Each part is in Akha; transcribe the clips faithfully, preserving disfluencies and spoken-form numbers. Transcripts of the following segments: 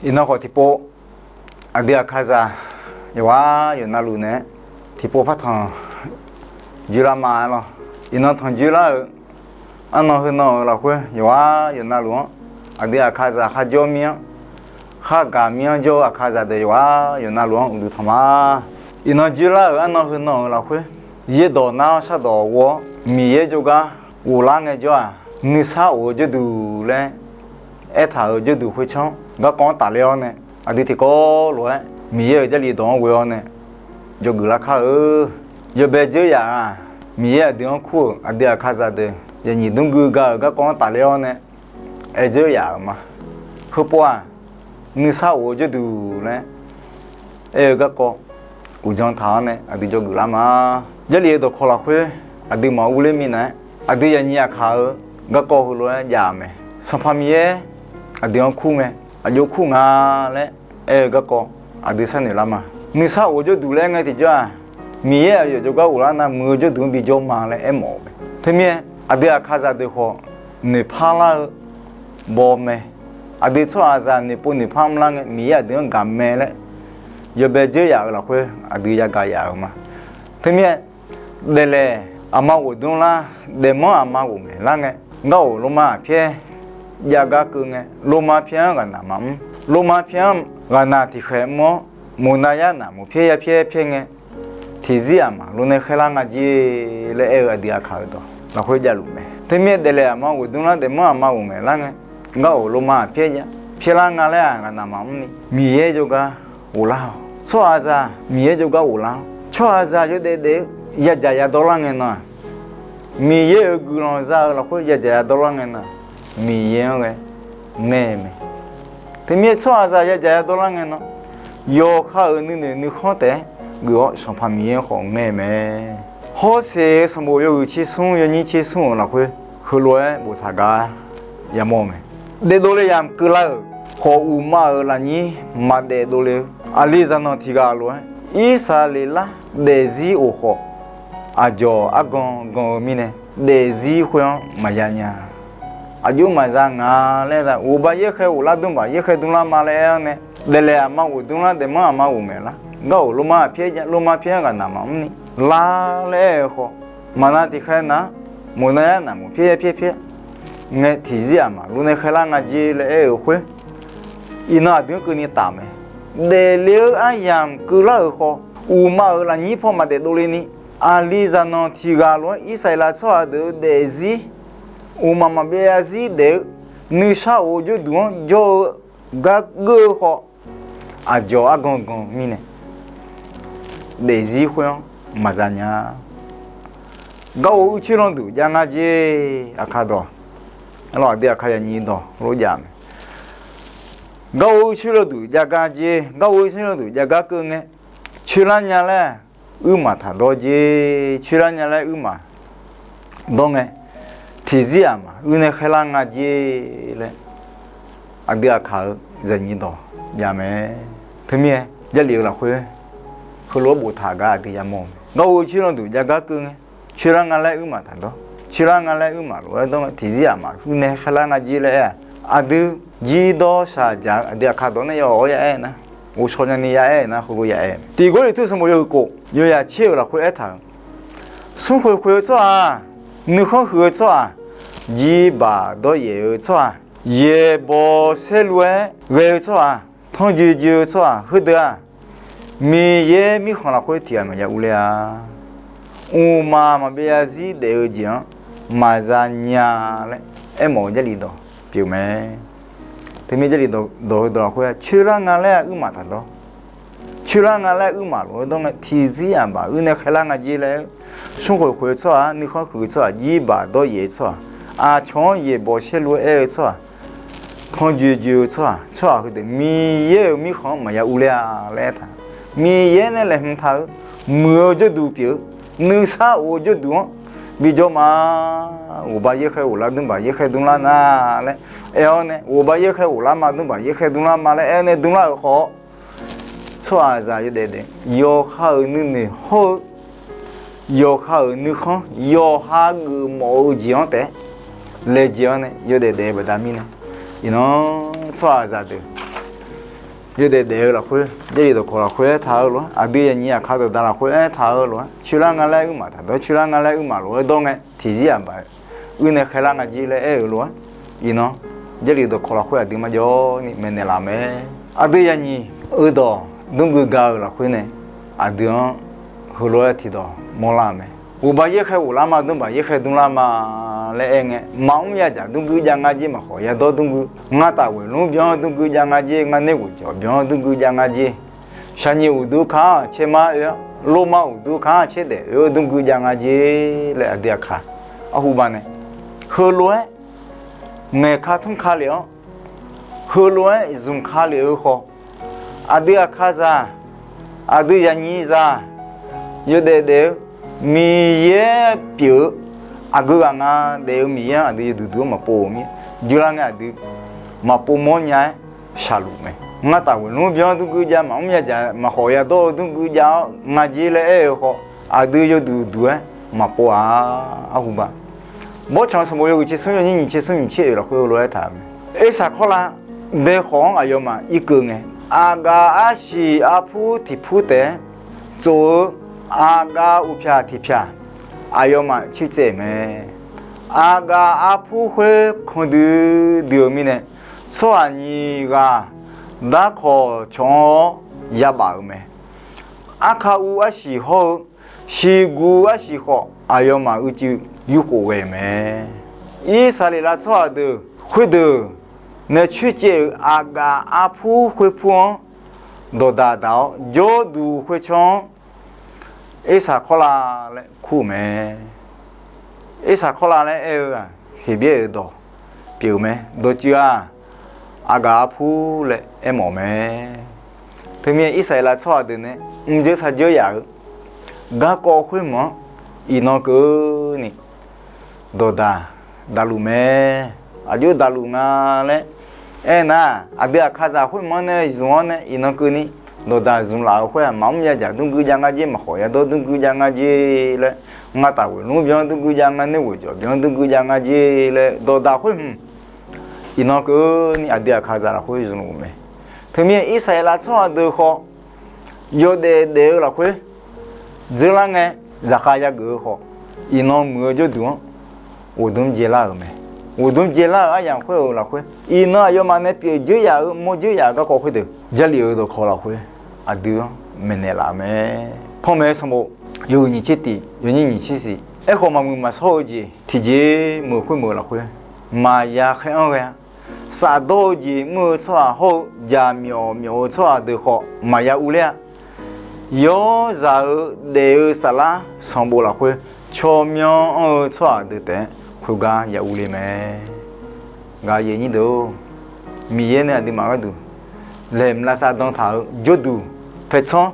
Iqnan khawf tiqpov, aqdui Aqkaqzaq yawqghaq yawqnavluf naeq-aer tiqpov partanq joerlar ma-aer lawr. Iqnan tanqjoer lar-euq arnan heunan-euq lafkhoer yawqghaq yawqnavluf-anr, aqdui Aqkaqzaq kharjawr mir-anr, khargaq mir-anr jawr-eu Aqkaqzaq deuq yawqghaq yawqnavluf-anr uqduq tanq ma. Iqnan joerlar-euq arnan heunan-euq lafkhoer, yaerdawq nar-awr shardawq ghov-awr Miqyaer jawrgar ghoflar ngaejawr-aq, nuisar of-eu jawrduq laer aertaq-euq jawrduq khoertsanr garkawv-anr tafler-awr nae, aqdui tiqkawv lof-aer Miqyaer-euq Jarlif dawq-anr ghoe-awr nae dzawgeuf lar kar-eu. Yawbae dzeur yaf-aq, Miqyaer aqdui-anr kur-euq aqdui Aqkaqzaq deuq yaqnyiq dmrgui ga-euq garkawv-anr tafler-awr nae aer dzeur yaf-euq ma. Heupov-aq, nuisar of-eu jawrduq laer aer-eu garkawv uqdzan taq-awr nae aqdui dzawgeuf lar ma. Jarlif-eu dawqkawq lafkhoer aqduimaf urler minav-aer, aqdui yaqnyiq aqkaq-eu garkawv heulof-aer jav-euq mae. Sanqpaq Miqyaer aqdui-anr kur ngae, aqjox kur nga laer aer-eu garkawv aqdui sharnoeq lar ma. Nuisar of-eu jawrduq laer aer ngae tiqjawr-aq, Miqyaer aqyawf jawrgar ghoflar nar muiq-eu jawrduq-anr bijawr ma laer aermawf-eu mae. Teumirnae aqdui Aqkaqzaq deuq khawf noeqpar lar-eu bawmae. Aqdui tsawrhaqzaq noeqpov noeqpar mrlar ngae Miqyaer aqdui-anr gaq mae laer yawbae dzeur yaf-euq lafkhoer aqdui yagaq yaf-euq ma. Teumirnae daeflaeq aqma ghofdmr lar, daefmanr aqma ghofngaeq lar ngae, ngar of lormav aqpyaer jav gar keuv ngae, lormav pyaer-anr ghaqnaq maqmr. Lormav pyaer-anr ghaqnaq tiqkhaeq mr-awr, moqnav yarnaq moqpyaer yarpyaer pyaer ngae, tiqzir aqmaf lof nae khaerlar nga jer laer aer-eu aqdui Aqkaq-eu dawq lafkhoer javluf mae. Teumirnae daeflaeq aqma ghofdmr lar, daefmanr aqma ghofngaeq lar ngae, ngar of lormav aqpyaer jav pyaerlar nga laer-aq ghaqnaq maqmr ni, Miqyaer jawrgar ghoflar-awq. Tsawrhaqzaq Miqyaer jawrgar ghoflar-awr, tsawrhaqzaq yawdaef daef-eu yadzaq yadawr lar ngae nan-aq, Miqyaer-euq guiqlanq za-eu lafkhoer yadzaq yadawr lar ngae nan, Miqyaer-anr ghae ngae mae. Teumirnae tsawrhaqzaq yadzaq yadawr lar ngae nan, yawqha-euq nuinoeq nuikhanr taef-aer geuf-awr Sanqpaq Miqyaer-anr khawf ngae mae. Hawrseq-eu sanqbof yawhuiq tser smr yawnyir tser smr-euq lafkhoer heulof-aer boftaq gar yamawr-eu mae. Daefdov le yamq keuvlar-euq khawf, uqmav-euq lafnyir maqdaef dovle-eu aqli zaqnanq tiq ghaq lof-aer, Irsaqleqlav daefzir of khawf, aqdzawq argan gan-eu mirnae, daefzir khoer-anr maqya nya. Aqjox maqza nga laer-a, ghofbav yaerkhaer ghoflar dmrbaq yaerkhaer dmrlar ma laer aer-awr nae, daeflaeq aqma ghofdmr lar, daefmanr aqma ghofngaeq lar, ngar of lormav aqpyaer jav, lormav pyaer-anr ghaqnaq maqmr ni, lar laer aer-eu khawf, maqnav tiqkhaer nar, moqnav yarnaq moqpyaer yarpyaer pyaer ngae, tiqzir aqmaf lof nae khaerlar nga jer laer aer-euq khoer, iqnan aqdui-anr keuvni taf mae. Daefle-eu aryamq keuvlar-euq khawf, uqmav-euq lafnyir paw maqdaef dovle ni, aqli zaqnanq tiq ghaq lof-aer Irsaqleqlav tsawrhaq deuq-eu daefzir, uqmav maqbyav zarzir daef-eu, nuisar of-eu jawrduq-anr jawr-eu gar geur-eu khawf, aqdzawq argan gan mirnae, daefzir khoer-anr maqza nya. Garghof uicuiv landuq jav nga jer, Aqkaq dawq, aqdui Aqkaq yaqnyiq dawq lof jav mae. Garghof uicuiv landuq jav gar jer, garghof uicuiv landuq jav gar keuv ngae, coerlar nya laer uirmaf taqdawr jer, coerlar nya laer uirmaf dawr ngae, tiqzir aqmaf uir nae khaerlar nga jer laer, aqdui Aqkaq-eu zaqnyiq dawq jav mae. Teumirnae Jarlif-eu lafkhoer heulof-aer boftaq gar aqdui yamawr-eu mae. Garghof uicuiv landuq jav gar keuv ngae, coerlar nga laer uirmaf taqdawr, coerlar nga laer uirmaf lof-aer dawr ngae, tiqzir aqmaf uir nae khaerlar nga jer laer aer-aq, aqdui jirdawr shaqdzaq-eu aqdui Aqkaq dawq nae yawf-awr ya aer nar, ghovshaw nyani ya aer nar, heulof ya aer mae. Tiq Gawrliqtu sanqbof yawhuiq kof yawzaq tser-euq lafkhoer aertaq-euq, smrkhoeq khoeq-eu tsawrhaq, nuikhanr huiq-eu tsawrhaq, jirbaq dawryaef-eu tsawrhaq, yaeqbawq saerlu-aer ghae-eu tsawrhaq, tanrjoe joe-eu tsawrhaq heudeuq-aq, Miqyaer mirkhanq lafkhoer tiqghaq maqya urler-a. Mqmaq maqbyav zarzir daef-eu jeq-anr maqza nya laer aermawf-eu Jarlif dawq pyeuf mae. Teumirnae Jarlif dawq, dawq-eu dawq lafkhoer coerlar nga laer uirmaf taqdawr, coerlar nga laer uirmaf lof-aer dawr ngae, tiqzir aqbaq uir nae khaerlar nga jer laer, smrkhoeq khoeq-eu tsawrhaq, nuikhanr huiq-eu tsawrhaq, jirbaq dawryaef-eu tsawrhaq, aqcawq-anr yaeqbawq saerlu-aer aer-eu tsawrhaq, tanrjoe joe-eu tsawrhaq, tsawrhaq heudeuq Miqyaer-euq mirkhanq-anr maqya urler-a laer aertaq. Miqyaer nae laeqhmq taq-eu, muiq-eu jawrduq pyeuf-eu, nuisar of-eu jawrduq-anr bijawr ma. Ghofbav yaerkhaer ghoflar dmrbaq yaerkhaer dmrlar nar laer aer-awr nae, ghofbav yaerkhaer ghoflar ma dmrbaq yaerkhaer dmrlar ma laer aer-awr nae dmrlar-euq khawf, tsawrhaqzaq yawdaef daef, yawqha-euq nuinoeq hawr-eu, yawqha-euq nuikhanr, yawqha geufmawf-eu jeq-anr taef-aer laejae-awr nae yawdaef daef-eu baqda mirnae, iqnan tsawrhaqzaq deuq yawdaef daef-eu lafkhoer, Jarlif dawqkawq lafkhoer aertaq-eu lof-aer, aqdui yaqnyir aqkar dawqda lafkhoer aertaq-eu lof-aer, coer lar nga laer uirmaf taqdawr, coer lar nga laer uirmaf lof-aer dawr ngae, tiqzir aqbaf uir nae khaerlar nga jer laer aer-eu lof-aer, iqnan Jarlif dawqkawq lafkhoer aqdui marjawv ni maeqnaeq laf mae. Aqdui yaqnyir-eu dawq dmrgui ga-eu lafkhoer nae, aqdui-anr heulof-aer tiqdawq mawrlar-eu mae. Ghofbav yaerkhaer ghoflar ma, dmrbaq yaerkhaer dmrlar ma laer aer ngae, maqmr yadzaq dmrgui jav nga jer, maqkhawf yadawr dmrgui, ngar taf ghoeq lmr byan-anr dmrgui jav nga jer, ngar ner ghoeq jawq byan-anr dmrgui jav nga jer, shaqnyiq uqduq ka-anr caermar oe-awr, lormav uqduq ka-anr caerdaef oe-awr dmrgui jav nga jer laer aqdui aqkaq arhu ba nae, heulof-aer ngaeq ka tmr ka lef-awr, heulof-aer zmq ka lef-eu khawf, aqdui aqkaqzaq, aqdui yaqnyir zaq, yawdaef daef-eu Miqyaer pyeuf-eu aqgeu ghaq nga daef-eu Miqyaer-anr aqdui yawduq duq-anr maqpov-euq mir, jeular ngae aqdui maqpov mawrnya-aer shaqluf mae. Ngar taf ghoeq lmr byan-anr dmrgui jav, maqmr yadzaq maqkhawf yadawr-eu dmrgui jav-awr nga jer laer aer-eu khawf, aqdui yawduq duq-aer maqpov-a. Arhu ba, Bawrtsanq sanqbof yawhuiq tser smr yawnyir nyiq tser smr nyiq tser oeq lafkhoer heulof-aer taq-eu mae. Ersaq kawrlav bae khawf-anr aqyawfmaf irkeuv ngae, aqgaf arsiq arpur tiqpur taef-aer tsof-eu aqgaf uqpyaq tiqpyaq aqyawfmaf coertsaev mae. Aqgaf arpur khoer kan duidui-eu mirnae, tsawrhaq nyiq ghaq darkawq cawq-anr-awr yabaf-euq mae. Arkav uv arsiq hawr-eu siqguv arsiq khawf, aqyawfmaf uicuiv yurkhof ghae-euq mae. Irsaqleqlav tsawrhaq deuq khoerdeuq nae coercaev-euq aqgaf arpur khoerpur-anr dawqdaq daq-awr, jawrduq khoertsanr-anr Ersaq kawrlav laer kur-euq mae. Ersaq kawrlav laer aer-eu-aq, Heqbyaer-euq dawq pyeuf-eu mae. Dawqtsuif-aq, aqgaf arpur laer aermawf-eu mae. Teumirnae Irsaqleqlav tsawrhaq deuq nae mrdzeur sardzeur yaf-eu garkawv khoermq-anr iqnan keuvni dawqdaq daqluf mae. Aqjox daqluf nga laer aernar, aqdui aqkazaq khoermq-anr nae zmq-anr nae iqnan keuvni dawqdaq zmq laf-euq khoer-aq, maqmr yadzaq dmrgui jav nga jer, maqkhawf yadawr dmrgui jav nga jer laer, ngar taf ghoeq lmr byan-anr dmrgui jav, ngar ner ghoeq jawq byan-anr dmrgui jav nga jer laer dawqdaq khoerhmq iqnan keuvni aqdui aqkazaq lafkhoer zmqluf-eu mae. Teumirnae Irsaqleqlav tsawrhaq deuq khawf, yawdaef daef-eu lafkhoer dzeurlar ngae, zaqkhav yageuf-eu khawf, iqnan muiq-eu jawrduq-anr ghoqdmr jaelar-euq mae. Ghoqdmr jaelar-euq aryamq khoer-euq lafkhoer, iqnan aqyawfmaf nae pyeuf dzeur yaf-euq mawr dzeur yaf-euq garkawv khoerdeuq, Jarlif-euq dawqkawq lafkhoer aqdui-anr maeqnaeq laf-eu mae. Panmaeq-eu sanqbof yawhuiq nyiq tser tiq, yawnyir nyiq tser siq. Aerkhawf, maqmuiq maqshawr-eu jeq tiqjeq meuq khoermeuq lafkhoer maqya khaer-anr ghae-a. Safdawr-eu jeq mr-eu tsawrhaq hawr-eu jaqmyawf myawf-eu tsawrhaq deuq khawf maqya urler-a. Yawrzaq-eu daef-eu saflar sanqbof lafkhoer tsawrmyanr anr-eu tsawrhaq deuq taef-aer khoergar ya urler mae. Gaq yaeq nyir deuq-or, Miqyaer nae aqduimaf gharduq laeqhmq lavsav dan taq-euq jawrduq, paertsanr,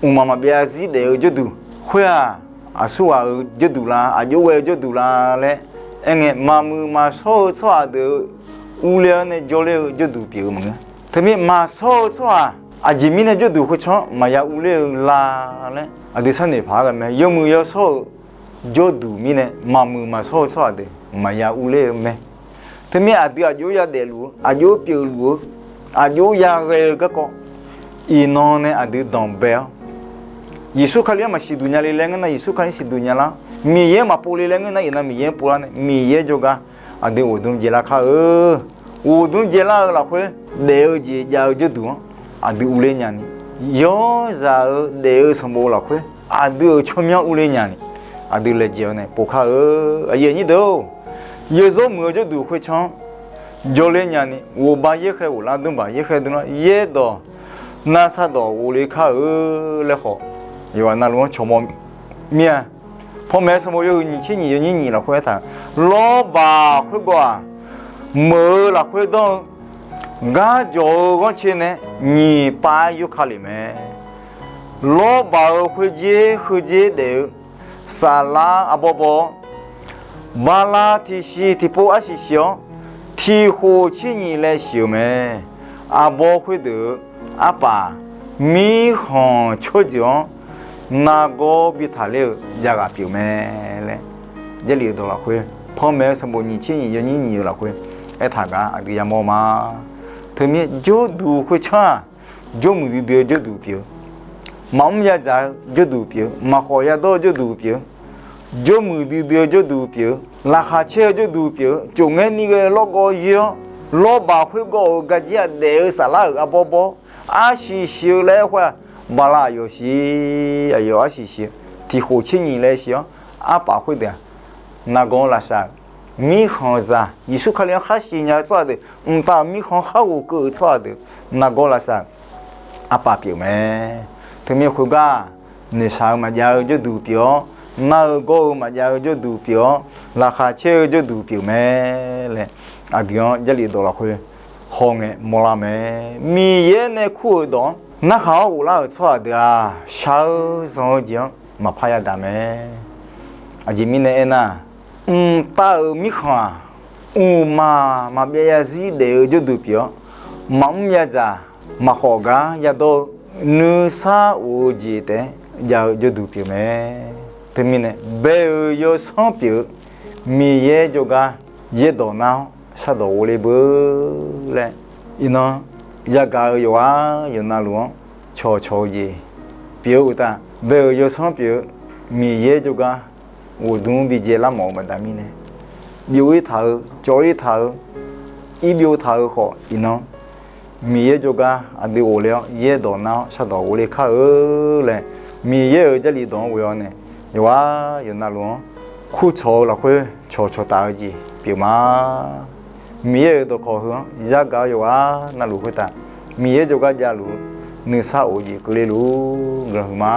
mqmaq maqbyav zarzir daef-eu jawrduq khoer-aq, aqsurghaq-euq jawrduq la, aqjox ghae-eu jawrduq la laer aerngae, maqmuiq maqshawr-eu tsawrhaq deuq-eu urler-awr nae jawrler-eu jawrduq pyeuf-eu maqngeur. Teumirnae maqshawr-eu tsawrhaq aqjeq mirnae jawrduq khoertsanr maqya urler-eu la laer aqdui sharnoeq paq-aer ghae mae. Yawmuiq yawshawr-euq jawrduq mirnae maqmuiq maqshawr-eu tsawrhaq deuq maqya urler-eu mae. Teumirnae aqdui aqjox-aer yadaef luf-eu, aqjox-aer pyeuf luf-eu, aqjox-aer yaghae-eu garkawv, iqnan nae aqdui danqbae-awr, Yeqsur Kali-anr maqsiq duq nya le laer ngeur nar, Yeqsur Kali-anr siqduq nya lar. Miqyaer-anr maqpov le laer ngeur nar, iqnan Miqyaer-anr pov lar nae, Miqyaer jawrgar aqdui ghoqdmr jaelar kar-eu. Ghoqdmr jaelar-eu lafkhoer daef-eu jeq jav-eu jawrduq-anr aqdui urler nyani, yawrzaq-eu daef-eu sanqbof lafkhoer aqdui-euq tsawrmyanr urler nyani, aqdui laejae-awr nae pov kar-eu. Aqyuif aqnyir deuq-or, yawzawr muiq-eu jawrduq khoertsanr-anr jawrler nyani, ghofbav yaerkhaer ghoflar, dmrbaq yaerkhaer dmrlar, yaerdawq narsar dawq ghofle kar-eu laer khawf, yawqghaq navluf-anr cawq mawf mir-a. Panmaeq-eu sanqbof yawhuiq nyiq tser nyiq yawnyir nyiq lafkhoer aertaq, lawrbaq khoergawv-aq, meuq-eu lafkhoer danr-eu garjawq-eu ghanrcae nae nyiq pav-aer yurka lef mae. Lawrbaq-euq khoerdzer heudzer daef-eu saflar arbawr bawr-awr, bala tiqshiq tiqpov arsiq shiq-awr, tiq khof tser nyiq laev shiq-eu mae. Arbawr khoerdeuq-eu arpaf mirkhanq tsawrjeuq-anr nargawr bi taqler-eu javghaq pyeuf mae laer, Jarlif-eu dawq lafkhoer, Panmaeq-eu sanqbof nyiq tser nyiq yawnyir nyiq-eu lafkhoer aertaq gar aqdui yamawr ma. Teumirnae jawrduq khoertsanr-aq, jawrmuiq duidui-eu jawrduq pyeuf-eu, maqmr yadzaq-eu jawrduq pyeuf-eu, maqkhawf yadawr-eu jawrduq pyeuf-eu, jawrmuiq duidui-eu jawrduq pyeuf-eu, laqkhaq caer-eu jawrduq pyeuf-eu, cofngaer ni ghae lawrgawv yoer-awr, lawrbaq khoergawv-euq garjir-aq daef-eu saflar-euq arbawr bawr, arsiq siq-eu laer khoer-aq, bala aqyawf siq, aqyawf arsiq siq-eu, tiq khof tser nyiq laer siq-awr, arpaf khoerdeuq-aq, nargawr lavsav-euq mirkhanqzaq, Yeqsur Kali-anr khar siqnya-eu tsawrhaq deuq, mqtav-euq mirkhanq khar ghofkeuv-euq tsawrhaq deuq, nargawr lavsav-euq arpaf pyeuf mae. Teumir khoergar, noeqshaq-eu maqjav-eu jawrduq pyeuf-awr, nar-eu gawr-eu maqjav-eu jawrduq pyeuf-awr, laqkhaq caer-eu jawrduq pyeuf mae laer, aqdui-anr Jarlif dawq lafkhoer hawngae mawrlar mae. Miqyaer nae kur-euq dawq-anr narhaq-awr ghoflar-euq tsawrhaq deuq-aq, shaq-eu zanq-eu jeq-anr maqpar yadaq mae. Aqjeq mirnae aernar, mqtav-euq mirkhanq-aq, mqmaq maqbyav zarzir daef-eu jawrduq pyeuf-awr, maqmr yadzaq, maqkhawf gar yadawr-eu, nuisar of-eu jeq taef-aer jav-eu jawrduq pyeuf mae. Teumirnae bae-euq yawsanr pyeuf-eu Miqyaer jawrgar yaerdawq nar-awr shardawq ghofler beu laer, iqnan yagaq-eu yawqghaq yawqnavluf-anr cawqcawq-eu jeq pyeuf-eu uqtaf, bae-euq yawsanr pyeuf-eu Miqyaer jawrgar ghofdmr bidzae larmawf-eu baqda mirnae, byov-ir taq-eu, cawv-ir taq-eu, irbyov taq-eu khawf, iqnan Miqyaer jawrgar aqdui ghofler-awr yaerdawq nar-awr shardawq ghofler kar-eu laer, Miqyaer-euq Jarlif dawq-anr ghoe-awr nae, yawqghaq yawqnavluf-anr kurcawq-eu lafkhoer cawqcawq taf-eu jeq pyeuf ma. Miqyaer-euq dawqkawq heu-anr yagaq-eu yawqghaq navluf khoertav, Miqyaer jawrgar javluf-eu nuisar of-eu jeq keuvle luf-ur guiqlanq huiqma.